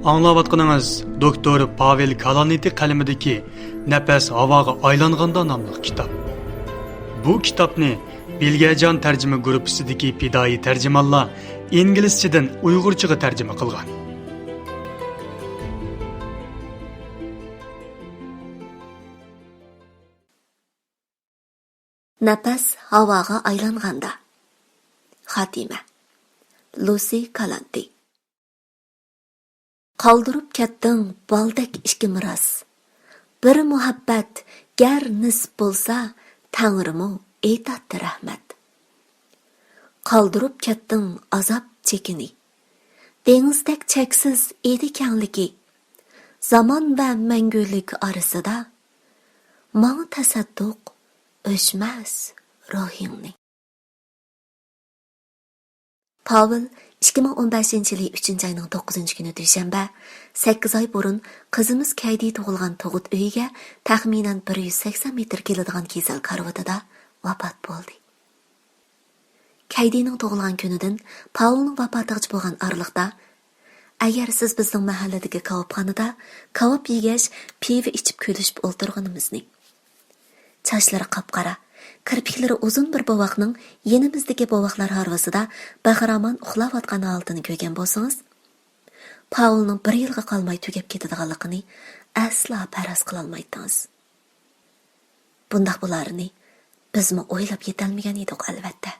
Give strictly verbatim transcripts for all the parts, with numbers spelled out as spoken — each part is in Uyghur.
ئاڭلاۋاتقىنىڭىز دوكتور پاۋېل كالانىتى قەلىمىدىكى نەپەس ھاۋاغا ئايلانغاندا ناملىق كىتاب. بۇ كىتابنى بىلگەجان تەرجىمە گۇرۇپپىسىدىكى پىدائىي تەرجىمانلار ئىنگلىزچىدىن ئۇيغۇرچىغا تەرجىمە قىلغان. نەپەس ھاۋاغا ئايلانغاندا. خاتىمە. لۇسى كالانتى. قالدۇرۇپ كەتتىڭ بالدەك ئىككى مىراس. بىر مۇھەببەت گەر نېسىپ بولسا، تەڭرىمۇ ئېيتاتتى رەھمەت. قالدۇرۇپ كەتتىڭ ئازاب چېكىنى. دېڭىزدەك چەكسىز ئىدى كەڭلىكى. زامان ۋە مەڭگۈلۈك ئارىسىدا، ماڭا تەسەددۇق ئۆچمەس روھىڭنى. پاۋېل ئىككى مىڭ ئون بەشىنچى يىلى ئۈچىنچى ئاينىڭ توققۇزىنچى كۈنى دۈشەنبە، سەككىز ئاي بۇرۇن قىزىمىز كەيدى تۇغۇلغان تۇغۇت ئۆيىگە تەخمىنەن بىر يۈز سەكسەن مېتىر كېلىدىغان كېسەل كارىۋىتىدا ۋاپات بولدى. كەيدىنىڭ تۇغۇلغان كۈنىدىن پاۋېلنىڭ ۋاپاتىغىچە بولغان ئارىلىقتا، ئەگەر سىز بىزنىڭ مەھەللىدىكى كاۋاپخانىدا كاۋاپ يېگەچ، پىۋا ئىچىپ كۈلۈشۈپ ئولتۇرغىنىمىزنى، چاچلىرى قاپقارا، كىرپىكلىرى ئۇزۇن بىر بوۋاقنىڭ يېنىمىزدىكى بوۋاقلار ھارۋىسىدا بەخىرامان ئۇخلاۋاتقان ھالىتىنى كۆرگەن بولسىڭىز، پاۋېلنىڭ بىر يىلغا قالماي تۈگەپ كېتىدىغانلىقىنى ئەسلا پەرەز قىلالمايتتىڭىز. بۇنداق بولارىنى بىزمۇ ئويلاپ يېتەلمىگەن ئىدۇق، ئەلۋەتتە.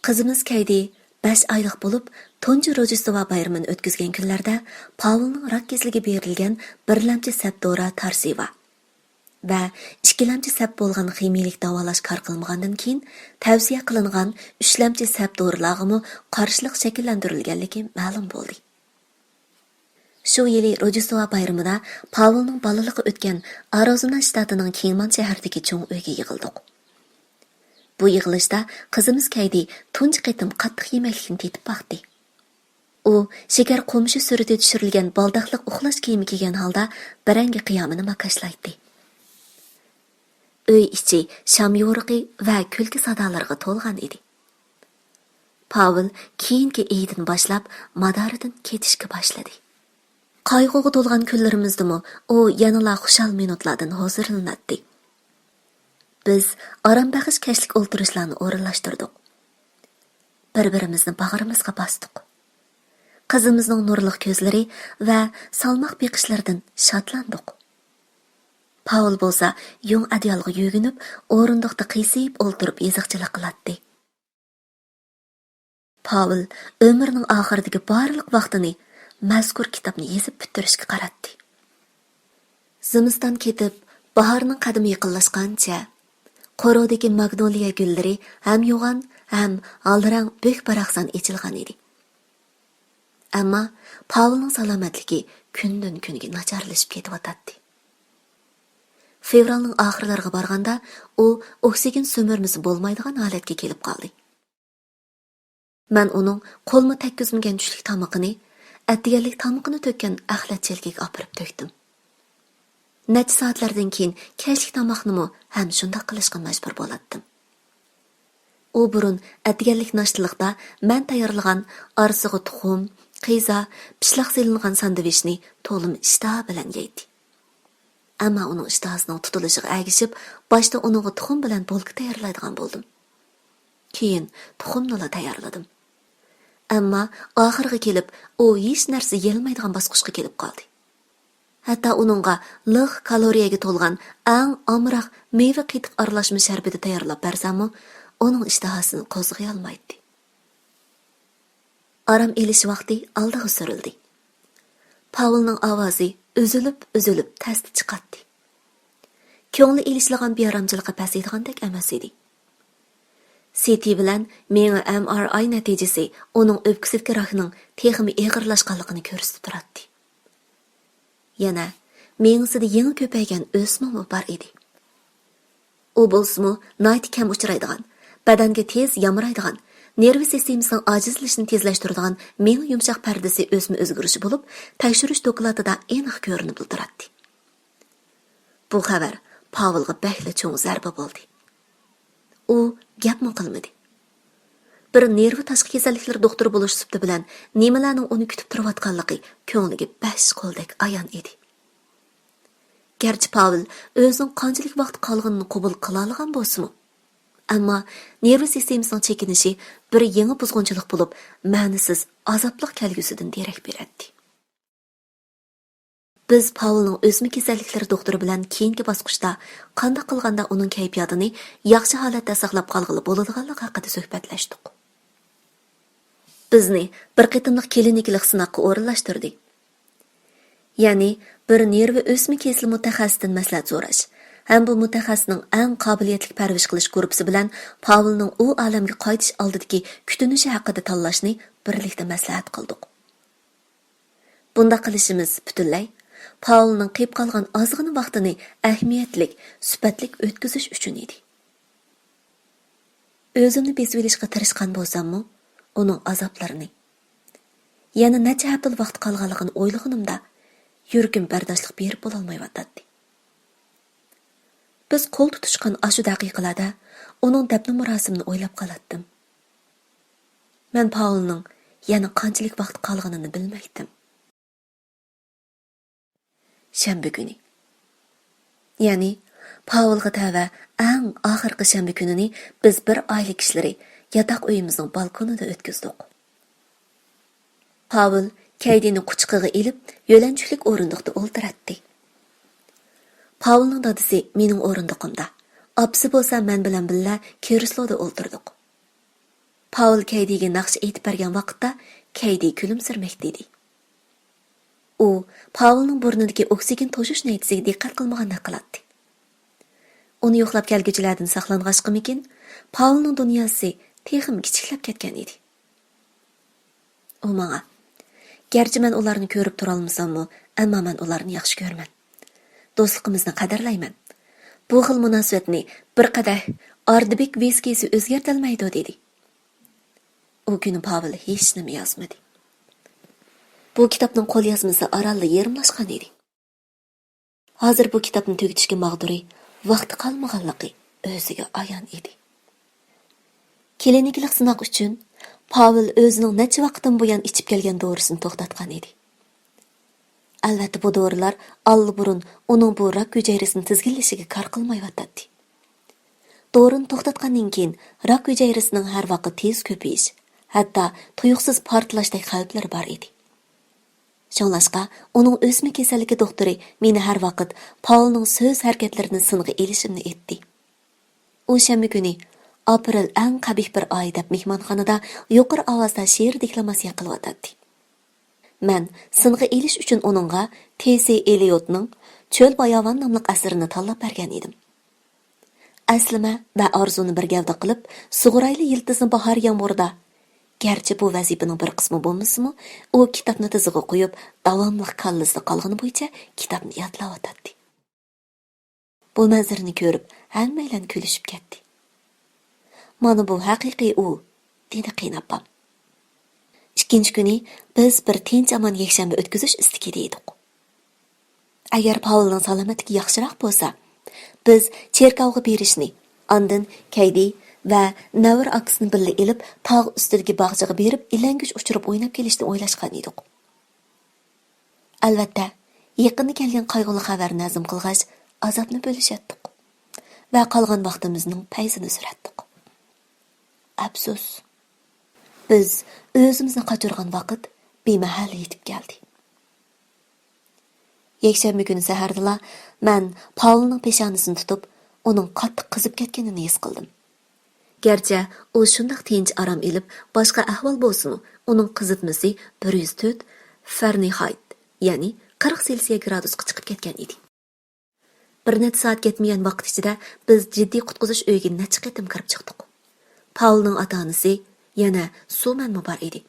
قىزىمىز كەيدى بەش ئايلىق بولۇپ، تۇنجى روژدېستۋا بايرىمىنى ئۆتكۈزگەن كۈنلەردە پاۋېلنىڭ راك كېسىلىگە بېرىلگەن بىرلەمچى سەپ دورا تارسىۋا ۋە ئىككىلەمچى سەپ بولغان خىمىيىلىك داۋالاش كار قىلمىغاندىن كېيىن، تەۋسىيە قىلىنغان ئۈچلەمچى سەپ دورىلارغىمۇ قارشىلىق شەكىللەندۈرۈلگەنلىكى مەلۇم بولدى. شۇ يىلى روژدېستۋا بايرىمىدا پاۋېلنىڭ بالىلىقى ئۆتكەن ئارىزونا شتاتىنىڭ كىڭمان شەھىرىدىكى چوڭ ئۆيگە يىغىلدۇق. بۇ يىغىلىشتا قىزىمىز كەيدى تۇنجى قېتىم قاتتىق يېمەكلىكنى تېتىپ باقتى. ئۇ شېكەر قومۇشى سۈرىتى چۈشۈرۈلگەن بالداقلىق ئۇخلاش كىيىمى كىيگەن ھالدا بەرەڭگى قىيامىنى ماكاشلايتتى. ئۆي ئىچى شام يورۇقى ۋە كۈلكە سادالىرىغا تولغان ئىدى. پاۋېل كېيىنكى ئېيىدىن باشلاپ مادارىدىن كېتىشكە باشلىدى. قايغۇغا تولغان كۈنلىرىمىزدىمۇ ئۇ يەنىلا خۇشال مىنۇتلاردىن ھۇزۇرلىناتتى. بىز ئارام بەخش كەچلىك ئولتۇرۇشلارنى ئورۇنلاشتۇردۇق. بىر-بىرىمىزنى باغرىمىزغا باستۇق. قىزىمىزنىڭ نۇرلۇق كۆزلىرى ۋە سالماق بېقىشلىرىدىن شادلاندۇق. پاۋېل بولسا يۇڭ ئەدىيالغا يۆگىنىپ، ئورۇندۇقتا قىيسىيىپ ئولتۇرۇپ يېزىقچىلىق قىلاتتى. پاۋېل ئۆمرىنىڭ ئاخىرىدىكى بارلىق ۋاقتىنى مەزكۇر كىتابنى يېزىپ پۈتتۈرۈشكە قاراتتى. زىمىستان كېتىپ، باھارنىڭ قەدىمى يېقىنلاشقانچە، قورۇدىكى ماگنولىيە گۈللىرى ھەم يوغان، ھەم ھالرەڭ بۆك-باراقسان ئېچىلغان ئىدى. ئەمما پاۋېلنىڭ سالامەتلىكى كۈندىن-كۈنگە ناچارلىشىپ كېتىۋاتاتتى. فېۋرالنىڭ ئاخىرلىرىغا بارغاندا، ئۇ ئوكسىگېن سۈمۈرمىسى بولمايدىغان ھالەتكە كېلىپ قالدى. مەن ئۇنىڭ قولمۇ تەگكۈزمىگەن چۈشلۈك تامىقىنى، ئەتىگەنلىك تامىقىنى تۆككەن ئەخلەت چېلىكىگە ئاپىرىپ تۆكتۈم. نەچچە سائەتلەردىن كېيىن كەچلىك تاماقنىمۇ ھەم شۇنداق قىلىشقا مەجبۇر بولاتتىم. ئۇ بۇرۇن ئەتىگەنلىك ناشتىلىقتا مەن تەييارلىغان ئارىسىغا تۇخۇم، قىزا، پىشلاق سېلىنغان ساندۋىچنى تولىمۇ ئىشتىها بىلەن يەيتتى. ئەمما ئۇنىڭ ئىشتىھاسىنىڭ تۇتۇلۇشىغا ئەگىشىپ، باشتا ئۇنىڭغا تۇخۇم بىلەن بولكا تەييارلايدىغان بولدۇم. كېيىن تۇخۇمنىلا تەييارلىدىم. ئەمما ئاخىرىغا كېلىپ، ئۇ ھېچ نەرسە يېيەلمەيدىغان باسقۇچقا كېلىپ قالدى. ھەتتا ئۇنىڭغا لىق كالورىيەگە تولغان ئەڭ ئامراق مېۋە قېتىق ئارىلاشما شەربىتى تەييارلاپ بەرسەممۇ، ئۇنىڭ ئىشتىھاسىنى قوزغىيالمايتتى. ئارام ئېلىش ۋاقتى ئالدىغا سۈرۈلدى. پاۋېلنىڭ ئاۋازى ئۈزۈلۈپ-ئۈزۈلۈپ تەستە چىقاتتى. كۆڭلى ئېلىشىدىغان بىئارامچىلىقى پەسىيىدىغاندەك ئەمەس ئىدى. سىتى بىلەن مېڭە ئەم ئار ئاي نەتىجىسى ئۇنىڭ ئۆپكىسىدىكى راكنىڭ تېخىمۇ ئېغىرلاشقانلىقىنى كۆرسىتىپ تۇراتتى. يەنە مېڭىسىدە يېڭى كۆپەيگەن ئۆسمىمۇ بار ئىدى. ئۇ بولسىمۇ ناھايىتى كەم ئۇچرايدىغان، بەدەنگە تېز يامرايدىغان، نېرۋا سىستېمىسىنىڭ ئاجىزلىشىشىنى تېزلەشتۈرىدىغان مېڭە يۇمشاق پەردىسى ئۆسمە ئۆزگىرىشى بولۇپ، تەكشۈرۈش دوكلاتىدا ئېنىق كۆرۈنۈپلا تۇراتتى. بۇ خەۋەر پاۋېلغا بەكلا چوڭ زەربە بولدى. ئۇ گەپمۇ قىلمىدى. بىر نېرۋا تاشقى كېسەللىكلىرى دوختۇرى بولۇش سۈپىتى بىلەن نېمىلەرنىڭ ئۇنى كۈتۈپ تۇرۇۋاتقانلىقى كۆڭلىگە بەش قولدەك ئايان ئىدى. گەرچە پاۋېل ئۆزىنىڭ قانچىلىك ۋاقىت قالغىنىنى قوبۇل قىلالىغان بولسىمۇ، ئەمما نېرۋا سىستېمىسىنىڭ چېكىنىشى بىر يېڭى بۇزغۇنچىلىق بولۇپ، مەنىسىز ئازابلىق كەلگۈسىدىن دېرەك بېرەتتى. بىز پاۋېلنىڭ ئۆسمە كېسەللىكلىرى دوختۇرى بىلەن كېيىنكى باسقۇچتا قانداق قىلغاندا ئۇنىڭ كەيپىياتىنى ياخشى ھالەتتە ساقلاپ قالغىلى بولىدىغانلىقى ھەققىدە سۆھبەتلەشتۇق. بىزنى بىر قېتىملىق كلىنىكىلىق سىناققا ئورۇنلاشتۇردى. يەنى بىر نېرۋا ئۆسمە كېسىلى مۇتەخەسسىسىدىن مەسلىھەت سوراش ھەم بۇ مۇتەخەسسىسنىڭ ئەڭ قابىلىيەتلىك پەرۋىش قىلىش گۇرۇپپىسى بىلەن پاۋېلنىڭ ئۇ ئالەمگە قايتىش ئالدىدىكى كۈتۈنۈشى ھەققىدە تاللاشنى بىرلىكتە مەسلىھەت قىلدۇق. بۇنداق قىلىشىمىز پۈتۈنلەي پاۋېلنىڭ قېلىپ قالغان ئازغىنە ۋاقتىنى ئەھمىيەتلىك، سۈپەتلىك ئۆتكۈزۈش ئۈچۈن ئىدى. ئۆزۈمنى بېسىۋېلىشقا تىرىشقان بولساممۇ، ئۇنىڭ ئازابلىرىنى، يەنە نەچچە ھەپتىلا ۋاقتى قالغانلىقىنى ئويلىغىنىمدا، يۈرىكىم بەرداشلىق بېرىپ بولالمايۋاتاتتى. بىز قول تۇتۇشقان ئاشۇ دەقىقىلەردە ئۇنىڭ دەپنە مۇراسىمىنى ئويلاپ قالاتتىم. مەن پاۋېلنىڭ يەنە قانچىلىك ۋاقتى قالغىنىنى بىلمەيتتىم. شەنبە كۈنى. يەنى، پاۋېلغا تەۋە ئەڭ ئاخىرقى شەنبە كۈنىنى بىز بىر ئائىلە كىشىلىرى ياتاق ئۆيىمىزنىڭ بالكونىدا ئۆتكۈزدۇق. پاۋېل كەيدىنى قۇچىقىغا ئېلىپ، يۆلەنچۈكلۈك ئورۇندۇقتا ئولتۇراتتى. پاۋېلنىڭ دادىسى مېنىڭ ئورۇندۇقۇمدا، ئاپىسى بولسا مەن بىلەن بىللە كرېسلودا ئولتۇردۇق. پاۋېل كەيدىگە ناخشا ئېيتىپ بەرگەن ۋاقىتتا، كەيدى كۈلۈمسىرىمەكتە ئىدى. ئۇ پاۋېلنىڭ بۇرنىدىكى ئوكسىگېن توشۇش نەيچىسىگە دىققەت قىلمىغاندەك قىلاتتى. ئۇنى يوقلاپ كەلگۈچىلەردىن ساقلانغاچقىمىكىن، پاۋېلنىڭ دۇنياسى تېخىمۇ كىچىكلەپ كەتكەن ئىدى. ئۇ ماڭا، گەرچە مەن ئۇلارنى كۆرۈپ تۇرالمىساممۇ، ئەمما مەن ئۇلارنى ياخشى كۆرىمەن. دوستلۇقىمىزنى قەدىرلەيمەن. بۇ خىل مۇناسىۋەتنى بىر قەدەھ ئاردبېك ۋىسكىسى ئۆزگەرتەلمەيدۇ، دېدى. ئۇ كۈنى پاۋېل ھېچنېمە يازمىدى. بۇ كىتابنىڭ قوليازمىسى ئارانلا يېرىملاشقان ئىدى. ھازىر بۇ كىتابنى تۈگىتىشكە ماغدۇرى، ۋاقتى قالمىغانلىقى ئۆزىگە ئايان ئىدى. كلىنىكىلىق سىناق ئۈچۈن پاۋېل ئۆزىنىڭ نەچچە ۋاقىتتىن بۇيان ئىچىپ كەلگەن دورىسىنى توختاتقان ئىدى. ئەلۋەتتە، بۇ دورىلار ئاللىبۇرۇن ئۇنىڭ بۇ راك ھۈجەيرىسىنى تىزگىنلىشىگە كار قىلمايۋاتاتتى. دورىنى توختاتقاندىن كېيىن، راك ھۈجەيرىسىنىڭ ھەر ۋاقىت تېز كۆپىيىش، ھەتتا تۇيۇقسىز پارتلاشتەك خەۋپلىرى بار ئىدى. شۇڭلاشقا، ئۇنىڭ ئۆسمە كېسەللىكى دوختۇرى مېنى ھەر ۋاقىت پاۋېلنىڭ سۆز ھەرىكەتلىرىنى سىنغا ئېلىشىمنى ئېيتتى. ئۇ شەنبە كۈنى، «ئاپرېل ئەڭ قەبىھ بىر ئاي» دەپ مېھمانخانىدا يۇقىرى ئاۋازدا شېئىر دېكلاماتسىيە قىلىۋاتاتتى. مەن سىنغا ئېلىش ئۈچۈن ئۇنىڭغا تېسسى ئېلىيوتنىڭ چۆل باياۋان ناملىق ئەسىرىنى تاللاپ بەرگەن ئىدىم. ئەسلىمە ۋە ئارزۇنى بىر گەۋدە قىلىپ، سۇغۇرايلى يىلتىزنى باھار يامغۇرىدا، گەرچە بۇ ۋەزىپىنىڭ بىر قىسمى بولمىسىمۇ، ئۇ كىتابنى تىزىغا قويۇپ، داۋاملىق كاللىسىدا قالغىنى بويىچە كىتابنى يادلاۋاتاتتى. بۇ مەنزىرىنى كۆرۈپ، ھەممەيلەن كۈلۈشۈپ كەتتى. «مانا بۇ ھەقىقىي ئۇ»، دېدى قېيىنئاپام. ئىككىنچى كۈنى بىز بىر تىنچ-ئامان يەكشەنبە ئۆتكۈزۈش ئىستىكىدە ئىدۇق. ئەگەر پاۋېلنىڭ سالامەتلىكى ياخشىراق بولسا، بىز چېركاۋغا بېرىشنى، ئاندىن كەيدى ۋە نەۋرە ئاكىسىنى بىللە ئېلىپ، تاغ ئۈستىدىكى باغچىغا بېرىپ، ئىلەڭگۈچ ئۇچۇرۇپ ئويناپ كېلىشنى ئويلاشقان ئىدۇق. ئەلۋەتتە، يېقىندا كەلگەن قايغۇلۇق خەۋەرنى ھەزىم قىلغاچ، ئازابنى بۆلۈشەتتۇق ۋە قالغان ۋاقتىمىزنىڭ پەيزىنى سۈرەتتۇق. ئەپسۇس، بىز ئۆزىمىزنى قاچۇرغان ۋاقىت بىمەھەل يېتىپ كەلدى. يەكشەنبە كۈنى سەھەردىلا مەن پاۋېلنىڭ پېشانىسىنى تۇتۇپ، ئۇنىڭ قاتتىق قىزىپ كەتكىنىنى ھېس قىلدىم. گەرچە ئۇ شۇنداق تىنچ ئارام ئېلىپ، باشقا ئەھۋال بولسىمۇ، ئۇنىڭ قىزىتمىسى بىر يۈز تۆت فەرنھايت، يەنى قىرىق سېلسىيە گرادۇسقا چىقىپ كەتكەن ئىدى. بىر نەچچە سائەت كەتمىگەن ۋاقىت ئىچىدە بىز جىددىي قۇتقۇزۇش ئۆيىگە نەچچە قېتىم كىرىپ چىقتۇق. پاۋېلنىڭ ئاتا-ئانىسى، يەنە سۇمەنمۇ بار ئىدى.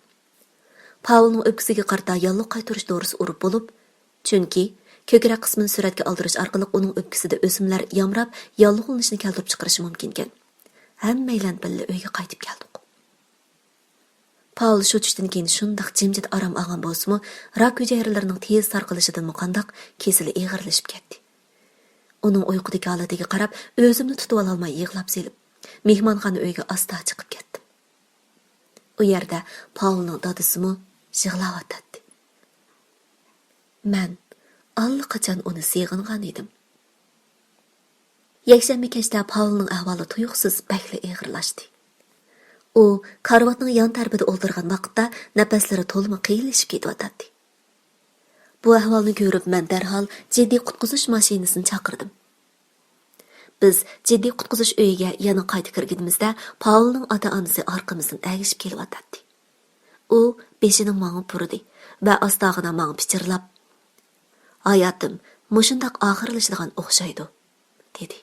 پاۋېلنىڭ ئۆپكىسىگە قارىتا ياللۇغ قايتۇرۇش دورىسى ئۇرۇپ بولۇپ، چۈنكى كۆكرەك قىسمىنى سۈرەتكە ئالدۇرۇش ئارقىلىق ئۇنىڭ ئۆپكىسىدە ئۆسمىلەر يامراپ، ياللۇغلىنىشنى كەلتۈرۈپ چىقىرىشى مۇمكىنكەن. ھەممەيلەن بىللە ئۆيگە قايتىپ كەلدۇق. پاۋېل شۇ چۈشتىن كېيىن شۇنداق جىمجىت ئارام ئالغان بولسىمۇ، راك ھۈجەيرىلىرىنىڭ تېز تارقىلىشىدىنمۇ قانداق، كېسىلى ئېغىرلىشىپ كەتتى. ئۇنىڭ ئۇيقۇدىكى ھالىتىگە قاراپ، ئۆزۈمنى تۇتۇۋالالماي يىغلاپ سېلىپ، مېھمانخانا ئۆيگە ئاستا چىقىپ كەتتىم. ئۇ يەردە پاۋلنىڭ دادىسىمۇ يىغلاۋاتاتتى. مەن ئاللىقاچان ئۇنى سېغىنغان ئىدىم. يەكشەنبە كەچتە پاۋلنىڭ ئەھۋالى تۇيۇقسىز بەكلا ئېغىرلاشتى. ئۇ كارىۋاتنىڭ يان تەرىپىدە ئولتۇرغان ۋاقىتتا نەپەسلىرى تولىمۇ قىيىنلىشىپ كېتىۋاتاتتى. بۇ ئەھۋالنى كۆرۈپ، مەن دەرھال جىددىي قۇتقۇزۇش ماشىنىسىنى چاقىردىم. بىز جىددىي قۇتقۇزۇش ئۆيىگە يەنە قايتا كىرگىنىمىزدە، پاۋلنىڭ ئاتا-ئانىسى ئارقىمىزدىن ئەگىشىپ كېلىۋاتاتتى. ئۇ بېشىنى ماڭا بۇرىدى ۋە ئاستاغىنا ماڭا پىچىرلاپ، «ھاياتىم، مۇشۇنداق ئاخىرلىشىدىغان ئوخشايدۇ» دېدى.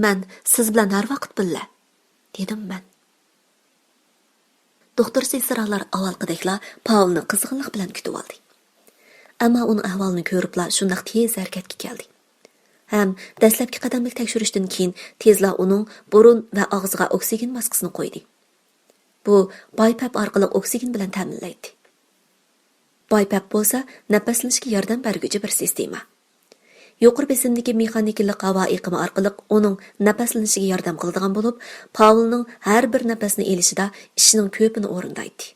مەن، «سىز بىلەن ھەر ۋاقىت بىللە» دېدىم مەن. دوختۇر سېسترالار ئاۋۋالقىدەكلا پاۋلنى قىزغىنلىق بىلەن كۈتۈۋالدى. ئەمما ئۇنىڭ ئەھۋالىنى كۆرۈپلا شۇنداق تېز ھەرىكەتكە كەلدى. ھەم دەسلەپكى قەدەملىك تەكشۈرۈشتىن كېيىن تېزلا ئۇنىڭ بۇرۇن ۋە ئاغزىغا ئوكسىگېن ماسكىسىنى قويدى. بۇ بايپەپ ئارقىلىق ئوكسىگېن بىلەن تەمىنلەيتتى. بايپەپ بولسا نەپەسلىنىشكە ياردەم بەرگۈچى بىر سىستېما. يۇقىرى بېسىمدىكى مېخانىكىلىق ھاۋا ئېقىمى ئارقىلىق ئۇنىڭ نەپەسلىنىشىگە ياردەم قىلىدىغان بولۇپ، پاۋلنىڭ ھەر بىر نەپەسنى ئېلىشىدا ئىشنىڭ كۆپىنى ئورۇندايتتى.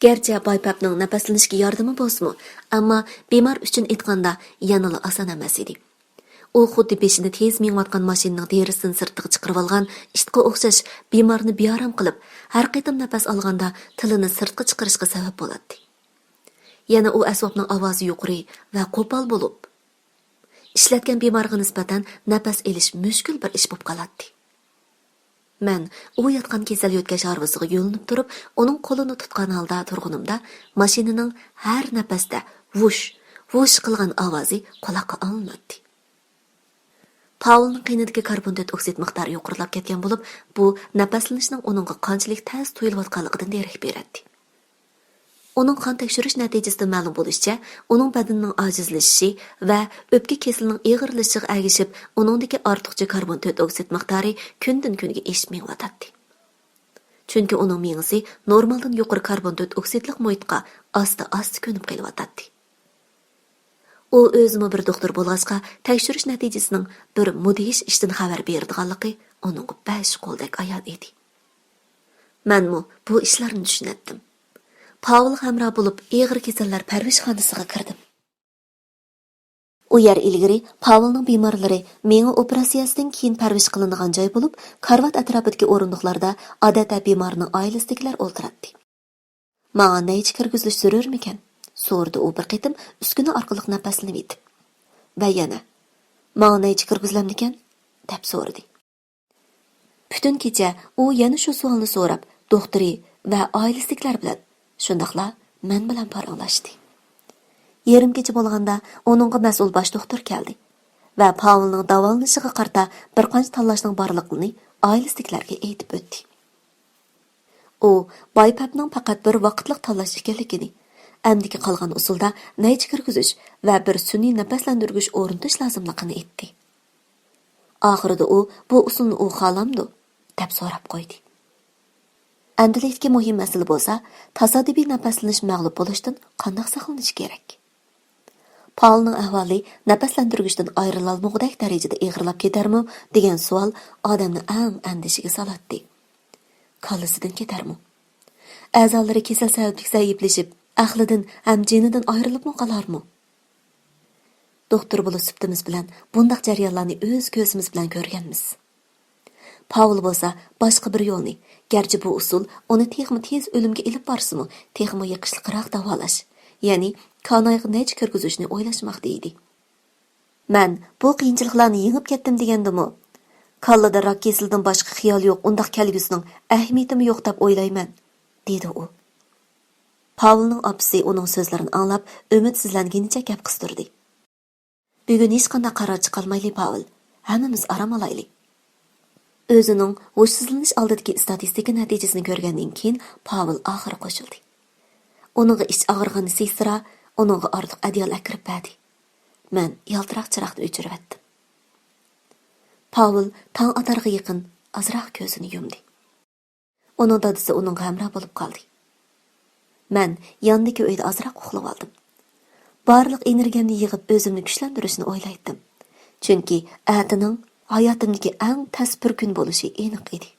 گەرچە بايپەپنىڭ نەپەسلىنىشكە ياردىمى بولسىمۇ، ئەمما بىمار ئۈچۈن ئېيتقاندا يەنىلا ئاسان ئەمەس ئىدى. ئۇ خۇددى بېشىنى تېز مېڭىۋاتقان ماشىنىنىڭ دېرىزىسىنى سىرتقا چىقىرىۋالغان ئىتقا ئوخشاش بىمارنى بىئارام قىلىپ، ھەر قېتىم نەپەس ئالغاندا تىلىنى سىرتقا چىقىرىشقا سەۋەب بولاتتى. يەنە ئۇ ئەسۋابنىڭ ئاۋازى يۇقىرى ۋە قوپال بولۇپ، ئىشلەتكەن بىمارغا نىسبەتەن نەپەس ئېلىش مۈشكۈل بىر ئىش بولۇپ قالاتتى. مەن ئۇ ياتقان كېسەل يۆتكەش ھارۋىسىغا يۆلىنىپ تۇرۇپ، ئۇنىڭ قولىنى تۇتقان ھالدا تۇرغىنىمدا، ماشىنىنىڭ ھەر نەپەستە ۋۇش، ۋۇش قىلغان ئاۋازى قۇلاققا ئاڭلىناتتى. پاۋلنىڭ قېنىدىكى كاربون تۆت ئوكسىد مىقدارى يۇقىرىلاپ كەتكەن بولۇپ، بۇ نەپەسلىنىشنىڭ ئۇنىڭغا قانچىلىك تەس تۇيۇلۇۋاتقانلىقىدىن دېرەك بېرەتتى. ئۇنىڭ قان تەكشۈرۈش نەتىجىسىدىن مەلۇم بولۇشىچە، ئۇنىڭ بەدىنىنىڭ ئاجىزلىشىشى ۋە ئۆپكە كېسىلىنىڭ ئېغىرلىشىشىغا ئەگىشىپ، ئۇنىڭدىكى ئارتۇقچە كاربون تۆت ئوكسىد مىقدارى كۈندىن-كۈنگە ئېشىپ مېڭىۋاتاتتى. چۈنكى ئۇنىڭ مېڭىسى نورمالدىن يۇقىرى كاربون تۆت ئوكسىدلىق مۇھىتقا ئاستا-ئاستا كۆنۈپ قېلىۋاتاتتى. ئۇ ئۆزىمۇ بىر دوختۇر بولغاچقا، تەكشۈرۈش نەتىجىسىنىڭ بىر مۇدھىش ئىشتىن خەۋەر بېرىدىغانلىقى ئۇنىڭغا بەش قولدەك ئايان ئىدى. مەنمۇ بۇ ئىشلارنى چۈشىنەتتىم. پاۋلغا ھەمراھ بولۇپ، ئېغىر كېسەللەر پەرۋىشخانىسىغا كىردىم. ئۇ يەر ئىلگىرى پاۋلنىڭ بىمارلىرى مېڭە ئوپېراتسىيەسىدىن كېيىن پەرۋىش قىلىنىدىغان جاي بولۇپ، كارىۋات ئەتراپىدىكى ئورۇندۇقلاردا ئادەتتە بىمارنىڭ ئائىلىسىدىكىلەر ئولتۇراتتى. «ماڭا نەيچە كىرگۈزۈش زۆرۈرمىكەن؟» سورىدى ئۇ بىر قېتىم ئۈسكۈنە ئارقىلىق نەپەسلىنىۋېتىپ. ۋە يەنە، «ماڭا نەيچە كىرگۈزۈلەمدىكەن؟» دەپ سورىدى. پۈتۈن كېچە ئۇ يەنە شۇ سوئالنى سوراپ، دوختۇرى ۋە ئائىلىسىدىكىلەر بىلەن، شۇنداقلا مەن بىلەن پاراڭلاشتى. يېرىم كېچە بولغاندا ئۇنىڭغا مەسئۇل باش دوختۇر كەلدى ۋە پاۋلنىڭ داۋالىنىشىغا قارىتا بىر قانچە تاللاشنىڭ بارلىقىنى ئائىلىسىدىكىلەرگە ئېيتىپ ئۆتتى. ئۇ بايپەپنىڭ پەقەت بىر ۋاقىتلىق تاللاش ئىكەنلىكىنى، ئەمدىكى قالغان ئۇسۇلدا نەيچە كىرگۈزۈش ۋە بىر سۈنئىي نەپەسلەندۈرگۈچ ئورنىتىش لازىملىقىنى ئېيتتى. ئاخىرىدا ئۇ، «بۇ ئۇسۇلنى ئۇ خالامدۇ؟» دەپ سوراپ قويدى. ئەمدىلىكتىكى مۇھىم مەسىلە بولسا، تاسادىپىي نەپەسلىنىش مەغلۇپ بولۇشتىن قانداق ساقلىنىش كېرەك؟ پاۋلنىڭ ئەھۋالى نەپەسلەندۈرگۈچتىن ئايرىلالمىغۇدەك دەرىجىدە ئېغىرلاپ كېتەرمۇ دېگەن سوئال ئادەمنى ئەڭ ئەندىشىگە سالاتتى. كاللىسىدىن كېتەرمۇ؟ ئەزالىرى كېسەل سەۋەبلىك زەئىپلىشىپ، ئەقلىدىن ھەم جېنىدىن ئايرىلىپمۇ قالارمۇ؟ دوختۇر بولۇش سۈپىتىمىز بىلەن بۇنداق جەريانلارنى ئۆز كۆزىمىز بىلەن كۆرگەنمىز. پاۋل بولسا باشقا بىر يولنى، گەرچە بۇ ئۇسۇل ئۇنى تېخىمۇ تېز ئۆلۈمگە ئېلىپ بارسىمۇ، تېخىمۇ يېقىشلىقراق داۋالاش، يەنى كانايغا نەيچە كىرگۈزۈشنى ئويلاشماقتا ئىدى. مەن بۇ قىيىنچىلىقلارنى يېڭىپ كەتتىم دېگەندىمۇ، كاللىدا راك كېسىلىدىن باشقا خىيال يوق ئۇنداق كەلگۈسىنىڭ ئەھمىيىتىمۇ يوق دەپ ئويلايمەن، دېدى ئۇ. پاۋلنىڭ ئاپىسى ئۇنىڭ سۆزلىرىنى ئاڭلاپ، ئۈمىدسىزلەنگىنىچە گەپ قىستۇردى. بۈگۈن ھېچقانداق قارار چىقارمايلى، پاۋل. ھەممىمىز ئارام ئالايلى. ئۆزىنىڭ ھوشسىزلىنىش ئالدىدىكى ئىستاتىستىكا نەتىجىسىنى كۆرگەندىن كېيىن، پاۋل ئاخىرى قوشۇلدى. ئۇنىڭغا ئىچ ئاغرىغىنى سېسىرا، ئۇنىڭغا ئارتۇق ئەدىيال ئەكىرىپ بەردى. مەن يالتىراق چىراغنى ئۆچۈرۈۋەتتىم. پاۋل تاڭ ئاتارغا يېقىن ئازراق كۆزىنى يۇمدى. ئۇنىڭ دادىسى ئۇنىڭغا ھەمراھ بولۇپ قالدى. مەن ياندىكى ئۆيدە ئازراق ئۇخلىۋالدىم. بارلىق ئېنېرگىيەمنى يىغىپ ئۆزۈمنى كۈچلەندۈرۈشنى ئويلايتتىم. چۈنكى ئەتىنىڭ ھاياتىمدىكى ئەڭ تەس بىر كۈن بولۇشى ئېنىق ئىدى.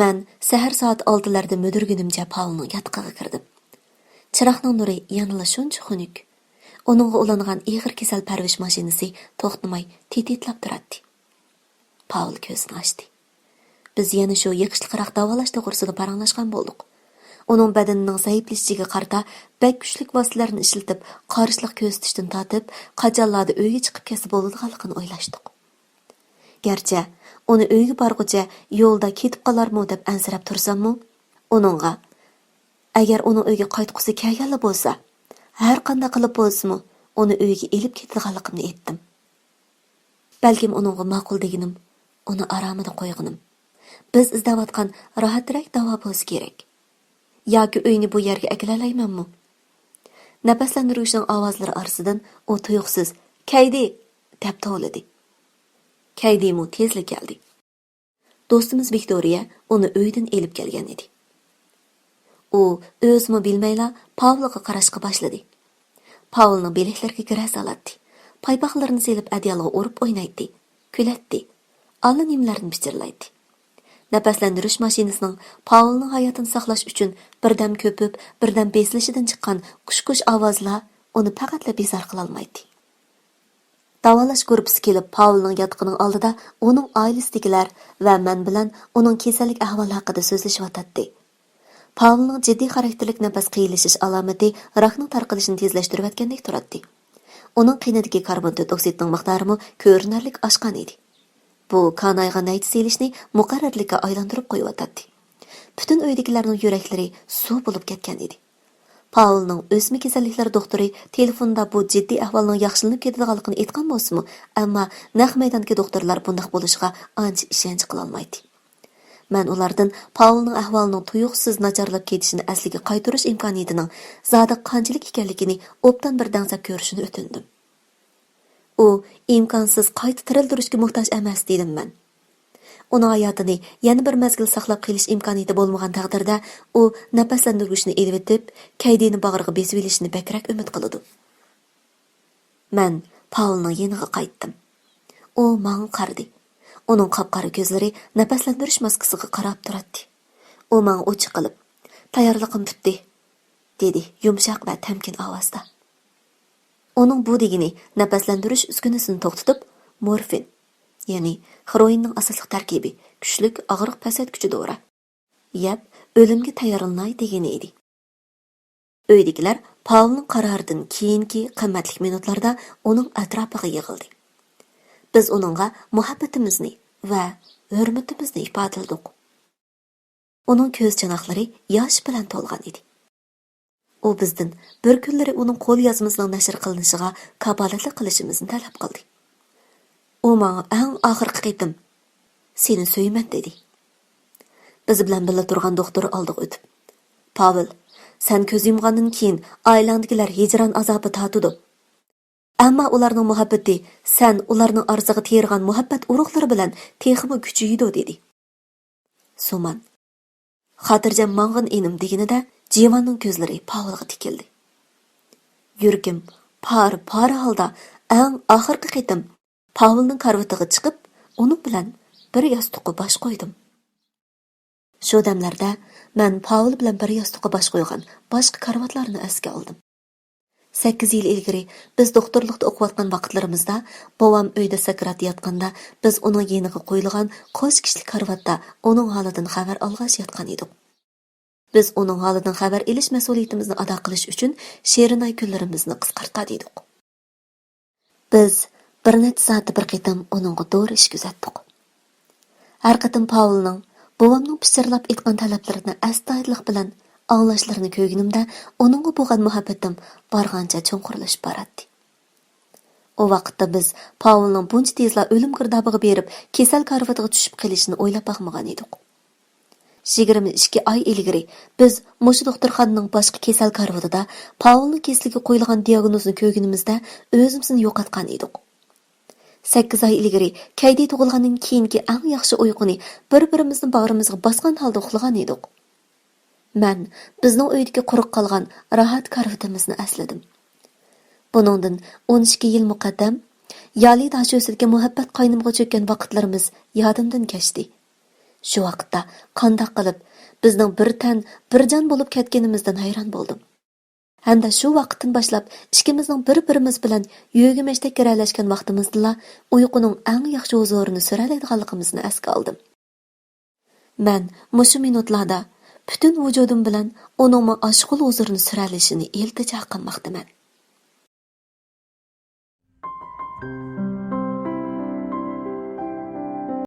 مەن سەھەر سائەت ئالتىلەردە مۈدۈرگىنىمچە پاۋلنىڭ ياتىقىغا كىردىم. چىراغنىڭ نۇرى يەنىلا شۇنچە خۇنۈك. ئۇنىڭغا ئۇلانغان ئېغىر كېسەل پەرۋىش ماشىنىسى توختىماي تىتىتلاپ تۇراتتى. پاۋل كۆزىنى ئاچتى. بىز يەنە شۇ يېقىشلىقراق داۋالاش توغرىسىدا پاراڭلاشقان بولدۇق. ئۇنىڭ بەدىنىنىڭ زەئىپلىشىشىگە قارىتا بەك كۈچلۈك ۋاسىتىلەرنى ئىشلىتىپ، قارشىلىق كۆرسىتىشتىن تارتىپ، قاچانلاردا ئۆيگە چىقىپ كەتسە بولىدىغانلىقىنى ئويلاشتۇق. گەرچە ئۇنى ئۆيگە بارغۇچە يولدا كېتىپ قالارمۇ دەپ ئەنسىرەپ تۇرساممۇ، ئۇنىڭغا، ئەگەر ئۇنىڭ ئۆيگە قايتقۇسى كەلگەنلا بولسا، ھەر قانداق قىلىپ بولسىمۇ ئۇنى ئۆيگە ئېلىپ كېتىدىغانلىقىمنى ئېيتتىم. بەلكىم ئۇنىڭغا ماقۇل دېگىنىم، ئۇنى ئارامىدا قويغىنىم. بىز ئىزدەۋاتقان راھەترەك داۋا بولسا كېرەك. ياكى ئۆينى بۇ يەرگە ئەكېلەلەيمەنمۇ؟ نەپەسلەندۈرگۈچنىڭ ئاۋازلىرى ئارىسىدىن ئۇ تۇيۇقسىز «كەيدى!» دەپ توۋلىدى. كەيدىمۇ تېزلا كەلدى. دوستىمىز ۋىكتورىيە ئۇنى ئۆيدىن ئېلىپ كەلگەن ئىدى. ئۇ ئۆزىمۇ بىلمەيلا پاۋلغا قاراشقا باشلىدى. پاۋلنىڭ بىلەكلىرىگە گىرە سالاتتى. پايپاقلىرىنى سېلىپ ئەدىيالغا ئۇرۇپ ئوينايتتى، كۈلەتتى. ئاللىنېمىلەرنى پىچىرلايتتى. نەپەسلەندۈرۈش ماشىنىسىنىڭ پاۋلنىڭ ھاياتىنى ساقلاش ئۈچۈن بىردەم كۆپۈپ، بىردەم بېسىلىشىدىن چىققان قۇش-قۇش ئاۋازلار ئۇنى پەقەتلا بىزار قىلالمايتتى. داۋالاش گۇرۇپپىسى كېلىپ پاۋلنىڭ ياتىقىنىڭ ئالدىدا ئۇنىڭ ئائىلىسىدىكىلەر ۋە مەن بىلەن ئۇنىڭ كېسەللىك ئەھۋالى ھەققىدە سۆزلىشىۋاتاتتى. پاۋلنىڭ جىددىي خاراكتېرلىك نەپەس قىيىنلىشىش ئالامىتى راكنىڭ تارقىلىشىنى تېزلەشتۈرۈۋەتكەندەك تۇراتتى. ئۇنىڭ قېنىدىكى كاربون تۆت ئوكسىدنىڭ مىقدارىمۇ كۆرۈنەرلىك ئاشقان ئىدى. بۇ كانايغا نەيچە سېلىشنى مۇقەررەرلىككە ئايلاندۇرۇپ قويۇۋاتاتتى. پۈتۈن ئۆيدىكىلەرنىڭ يۈرەكلىرى سۇ بولۇپ كەتكەن ئىدى. پاۋلنىڭ ئۆسمە كېسەللىكلەر دوختۇرى تېلېفوندا بۇ جىددىي ئەھۋالنىڭ ياخشىلىنىپ كېتىدىغانلىقىنى ئېيتقان بولسىمۇ، ئەمما نەق مەيداندىكى دوختۇرلار بۇنداق بولۇشىغا ئانچە ئىشەنچ قىلالمايتتى. مەن ئۇلاردىن پاۋلنىڭ ئەھۋالىنىڭ تۇيۇقسىز ناچارلاپ كېتىشىنى ئەسلىگە قايتۇرۇش ئىمكانىيىتىنىڭ زادى قانچىلىك ئىكەنلىكىنى ئوبدان بىر دەڭسەپ كۆرۈشىنى ئۆتۈندۈم. ئۇ ئىمكانسىز قايتا تىرىلدۈرۈشكە موھتاج ئەمەس، دېدىم مەن. ئۇنىڭ ھاياتىنى يەنە بىر مەزگىل ساقلاپ قېلىش ئىمكانىيىتى بولمىغان تەقدىردە، ئۇ نەپەسلەندۈرگۈچنى ئېلىۋېتىپ، كەيدىنى باغرىغا بېسىۋېلىشنى بەكرەك ئۈمىد قىلىدۇ. مەن پاۋلنىڭ يېنىغا قايتتىم. ئۇ ماڭا قارىدى. ئۇنىڭ قاپقارا كۆزلىرى نەپەسلەندۈرۈش ماسكىسىغا قاراپ تۇراتتى. ئۇ ماڭا ئوچۇق قىلىپ، «تەييارلىقىم پۈتتى» دېدى يۇمشاق ۋە تەمكىن ئاۋازدا. ئۇنىڭ بۇ دېگىنى نەپەسلەندۈرۈش ئۈسكۈنىسىنى توختىتىپ، مورفىن، يەنى خىروئىننىڭ ئاساسلىق تەركىبى، كۈچلۈك ئاغرىق پەسەيتكۈچى دورا يەپ، ئۆلۈمگە تەييارلىناي دېگىنى ئىدى. ئۆيدىكىلەر پاۋلنىڭ قارارىدىن كېيىنكى قىممەتلىك مىنۇتلاردا ئۇنىڭ ئەتراپىغا يىغىلدى. بىز ئۇنىڭغا مۇھەببىتىمىزنى ۋە ھۆرمىتىمىزنى ئىپادىلىدۇق. ئۇنىڭ كۆز چاناقلىرى ياش بىلەن تولغان ئىدى. ئۇ بىزدىن بىر كۈنلىرى ئۇنىڭ قول يازمىسىنىڭ نەشر قىلىنىشىغا كاپالەتلىك قىلىشىمىزنى تەلەپ قىلدى. ئۇ ماڭا ئەڭ ئاخىرقى قېتىم «سېنى سۆيىمەن» دېدى. بىز بىلەن بىللە تۇرغان دوختۇر ئالدىغا ئۆتۈپ، «پاۋېل، سەن كۆز يۇمغاندىن كېيىن ئائىلەڭدىكىلەر ھىجران ئازابى تارتىدۇ. ئەمما ئۇلارنىڭ مۇھەببىتى سەن ئۇلارنىڭ ئارىسىغا تېرىغان مۇھەببەت ئۇرۇقلىرى بىلەن تېخىمۇ كۈچىيىدۇ» دېدى. سومان، «خاتىرجەم ماڭغىن ئىنىم» دېگىنىدە، جىۋاننىڭ كۆزلىرى پاۋېلغا تىكىلدى. يۈرىكىم پارە-پارە ھالدا ئەڭ ئاخىرقى قېتىم پاۋېلنىڭ كارىۋىتىغا چىقىپ، ئۇنىڭ بىلەن بىر ياستۇققا باش قويدۇم. شۇ دەملەردە مەن پاۋېل بىلەن بىر ياستۇققا باش قويغان باشقا كارىۋاتلارنى ئەسكە ئالدىم. سەككىز يىل ئىلگىرى بىز دوختۇرلۇقتا ئوقۇۋاتقان ۋاقىتلىرىمىزدا، بوۋام ئۆيدە ساكرات ياتقاندا، بىز ئۇنىڭ يېنىغا قويۇلغان قوش كىشىلىك كارىۋاتتا ئۇنىڭ ھالىدىن خەۋەر ئالغاچ ياتقان ئىدۇق. بىز ئۇنىڭ ھالىدىن خەۋەر ئېلىش مەسئۇلىيىتىمىزنى ئادا قىلىش ئۈچۈن شېرىن ئاي كۈنلىرىمىزنى قىسقارتقان ئىدۇق. بىز بىر نەچچە سائەتتە بىر قېتىم ئۇنىڭغا دورا ئىچكۈزەتتۇق. ھەر قېتىم پاۋېلنىڭ بوۋامنىڭ پىچىرلاپ ئېيتقان تەلەپلىرىنى ئەستايىدىللىق بىلەن ئاڭلاشلىرىنى كۆرگىنىمدە، ئۇنىڭغا بولغان مۇھەببىتىم بارغانچە چوڭقۇرلىشىپ باراتتى. ئۇ ۋاقىتتا بىز پاۋېلنىڭ بۇنچە تېزلا ئۆلۈم گىردابىغا بېرىپ، كېسەل كارىۋىتىغا چۈشۈپ قېلىشىنى ئويلاپ باقمىغان ئىدۇق. يىگىرمە ئىككى ئاي ئىلگىرى بىز مۇشۇ دوختۇرخانىنىڭ باشقا كېسەل كارىۋىتىدا پاۋېلنىڭ كېسىلىگە قويۇلغان دىياگنوزنى كۆرگىنىمىزدە ئۆزىمىزنى يوقاتقان ئىدۇق. سەككىز ئاي ئىلگىرى كەيدى تۇغۇلغاندىن كېيىنكى ئەڭ ياخشى ئۇيقۇنى بىر-بىرىمىزنى باغرىمىزغا باسقان ھالدا ئۇخلىغان ئىدۇق. مەن بىزنىڭ ئۆيدىكى قۇرۇق قالغان راھەت كارىۋىتىمىزنى ئەسلىدىم. بۇنىڭدىن ئون ئىككى يىل مۇقەددەم يالى داشۆسىدىكى مۇھەببەت قاينىمىغا چۆككەن ۋاقىتلىرىمىز يادىمدىن كەچتى. شۇ ۋاقىتتا قانداق قىلىپ بىزنىڭ بىر تەن، بىر جان بولۇپ كەتكىنىمىزدىن ھەيران بولدۇم. ھەمدە شۇ ۋاقىتتىن باشلاپ ئىككىمىزنىڭ بىر-بىرىمىز بىلەن يۆگىمەچتەك كىرەلەشكەن ۋاقتىمىزدىلا ئۇيقۇنىڭ ئەڭ ياخشى ھۇزۇرىنى سۈرەلەيدىغانلىقىمىزنى ئەسكە ئالدىم. مەن مۇشۇ مىنۇتلاردا پۈتۈن ۋۇجۇدۇم بىلەن ئۇنىڭمۇ ئاشۇ ھۇزۇرىنى سۈرەلىشىنى ئىلتىجا قىلماقتىمەن.